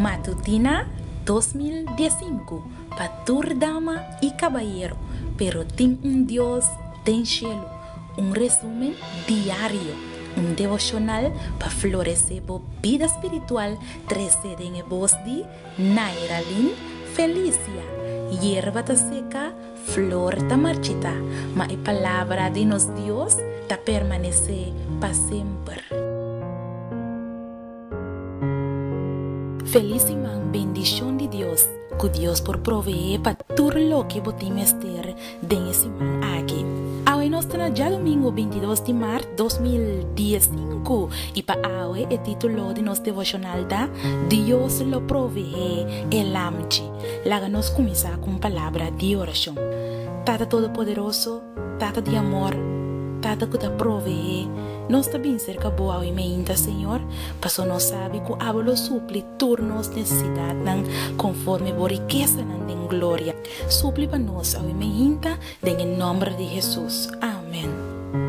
Matutina 2015 pa tur dama i kabayero, pero tin un Dios den shelu. Un resumen diario, un devoshonal pa floresé bo bida spiritual trese den e bos di Nairalyn Felicia. Yerba ta seka, flor ta marchitá, ma e palabra di nos Dios ta permanesé pa semper. Felis siman bendishon di Dios ku Dios por proveé pa tur loke bo tin mester den e siman aki. Awe nos ta na djadumingu 22 di mart 2015 i pa awe e titulo di nos devoshonal ta Dios lo proveé e lamchi. Laga nos kuminsá ku un palabra di orashon. Tata Todopoderoso, Tata di amor, Tata ku ta proveé, nos ta bin serka Bo awe meinta, Señor, paso nos sabi ku Abo lo supli tur nos nesesidatnan konforme Bo rikesanan den gloria. Supli pa nos awe meinta den e nòmber di Hesus. Amen.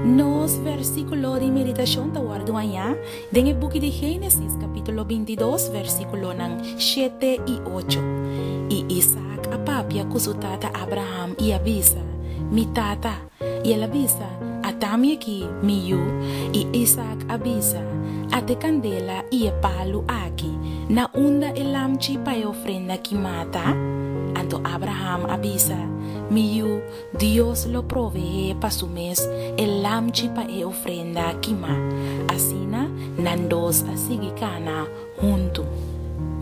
Nos versíkulo di meditashon ta wòrdu hañá den e buki di Génesis kapítulo 22 versíkulonan shete i ocho. I Isaak a papia ku su tata Abraham i a bisa, Mi tata. I el a bisa, Ata mi aki, mi yu. I Isaak a bisa, Ata e kandela i e palu aki, na unda e lamchi pa e ofrenda kimá ta? Anto Abraham a bisa, Mi yu, Dios lo proveé pa su mes e lamchi pa e ofrenda kimá. Asina nan dos a sigui kana huntu.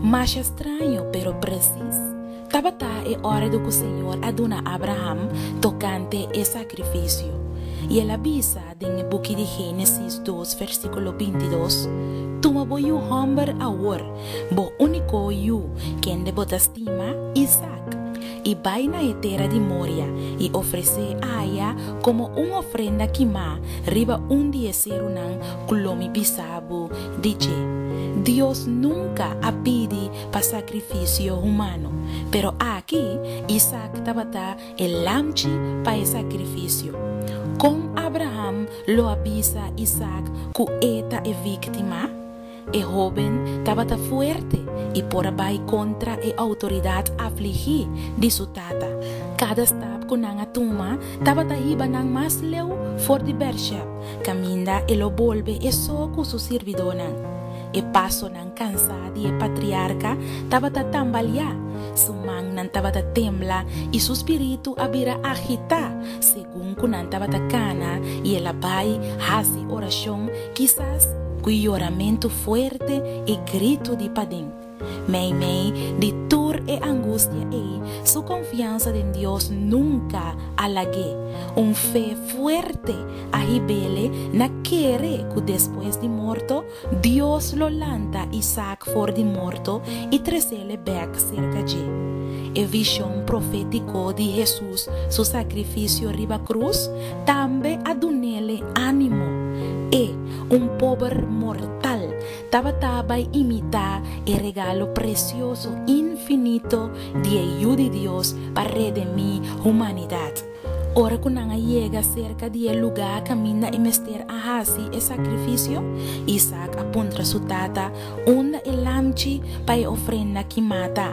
Masha straño pero presis tabata e òrdu ku Señor a duna Abraham tokante e sakrifisio. I el a bisa den e buki di Génesis dos versíkulo 22, Tuma bo yu hòmber awor, bo úniko yu, kende bo ta stima, Isak, i bai na e tera di Moria i ofresé aya komo un ofrenda kimá riba un di e serunan ku lo mi bisa bo di dje. Dios nunka a pidi pa sakrifisio humano, pero aki Isak tabata e lamchi pa e sakrifisio. Kon Abraham lo a bisa Isak ku e ta e víktima? E hóben tabata fuerte i por a bai kontra e outoridat afligí di su tata. Kada stap ku nan a tuma tabata hiba nan mas leu for di Bersheb, kaminda e lo bolbe e so ku su sirbidónan. E pasonan kansá di e patriarka tabata tambaliá, su mannan tabata tembla i su spiritu a bira agitá segun ku nan tabata kana i el a bai hasi orashon, kisas ku yoramentu fuerte i gritu di paden. Meimei di tur e angustia ei, su konfiansa den Dios nunka a lag'é. Un fe fuerte a hib'ele na kere ku despues di morto, Dios lo lanta Isaak for di morto i tres'ele bèk serka dje. E vishon profétiko di Hesus su sakrifisio riba krus tambe a dun'ele ánimo. E, un pober mortal, tabata bai imitá e regalo presioso infinito di e Yu di Dios pa redemí humanidat. Ora ku nan a yega serka di e lugá kaminda e mester a hasi e sakrifisio, Isaak a puntra su tata unda e lamchi pa e ofrenda kimá ta.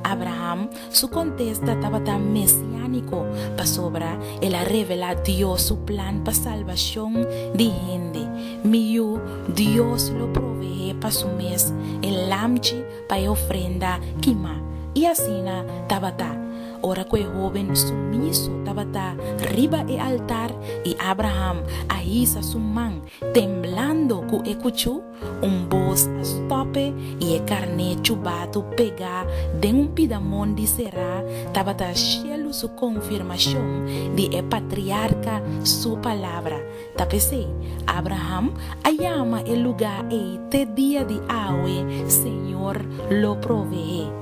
Abraham su kontesta tabata mesiániko pasobra el a revelá Dios su plan pa salbashon di hende, Mi yu, Dios lo proveé pa su mes e lamchi pa e ofrenda kimá. I asina tabata. Ora ku e hóben sumiso tabata riba e altar i Abraham a hisa su man temblando ku e kuchú, un bos a stòp'e i e karné chubatu pegá den un pidamon di será tabata shelu su konfirmashon di e patriarka su palabra. Ta p'esei, Abraham a yama e lugá ei te dia di awe Señor lo proveé.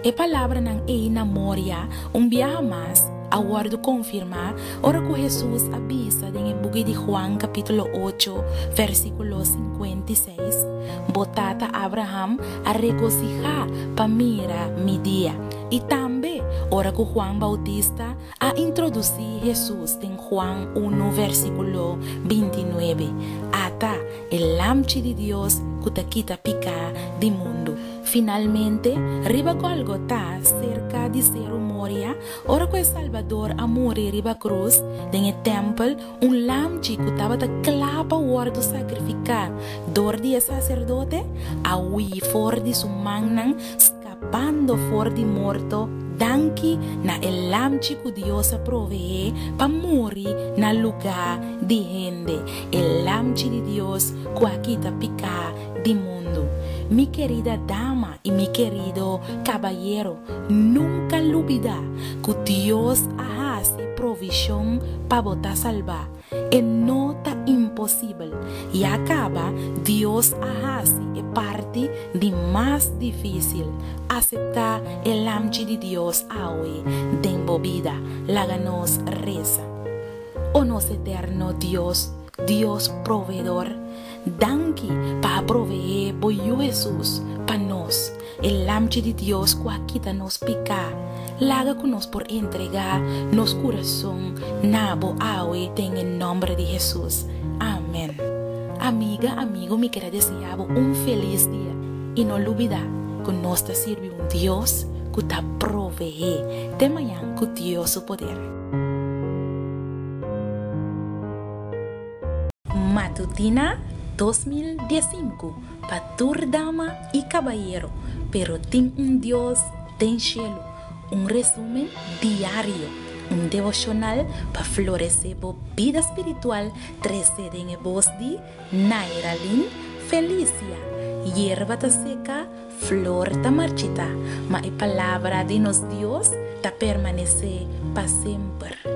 E palabranan ei na Moria un biaha mas a wòrdu konfirmá ora ku Hesus a bisa den e buki di Juan kapítulo ocho versíkulo 56, Bo tata Abraham a regosihá pa mira mi dia. I tambe ora ku Juan Bautista A introdusí Hesus den Juan unu versíkulo 29, Ata, e Lamchi di Dios ku ta kita piká di mundu. Finalmente, riba Golgotha, serka di Seru Moria, ora ku e Salbador a muri riba krus, den e tèmpel, un lamchi ku tabata kla pa wòrdu sakrifiká dor di e saserdote, a hui for di su mannan, skapando for di morto danki na e lamchi ku Dios a proveé pa muri na lugá di hende, e Lamchi di Dios ku a kita piká di mundu. Mi kerida dama i mi kerido kabayero, nunka lubidá ku Dios a hasi provishon pa bo ta salbá. E no ta imposibel. Ya kaba Dios a hasi e parti di mas difísil, aseptá e Lamchi di Dios awe den bo bida. Laga nos resa. O nos eterno Dios, Dios proveedor, danki pa a proveé bo Yu Hesus pa nos. E Lamchi di Dios ku a kita nos piká, laga ku nos por entregá nos kurason na bo awe den e nòmber di Hesus. Amèn. Amiga, amigo mi kere deseá bo un felis dia i no lubidá ku nos ta sirbi un Dios ku ta proveé. Te mañan ku Dios su poder. Matutina 2015 Pa tur dama i kabayero, pero tin un Dios den shelu. Un resumen diario, un devoshonal pa floresé bo bida spiritual trese den e bos di Nairalyn Felicia. Yerba ta seka, flor ta marchitá, ma e palabra di nos Dios ta permanesé pa semper.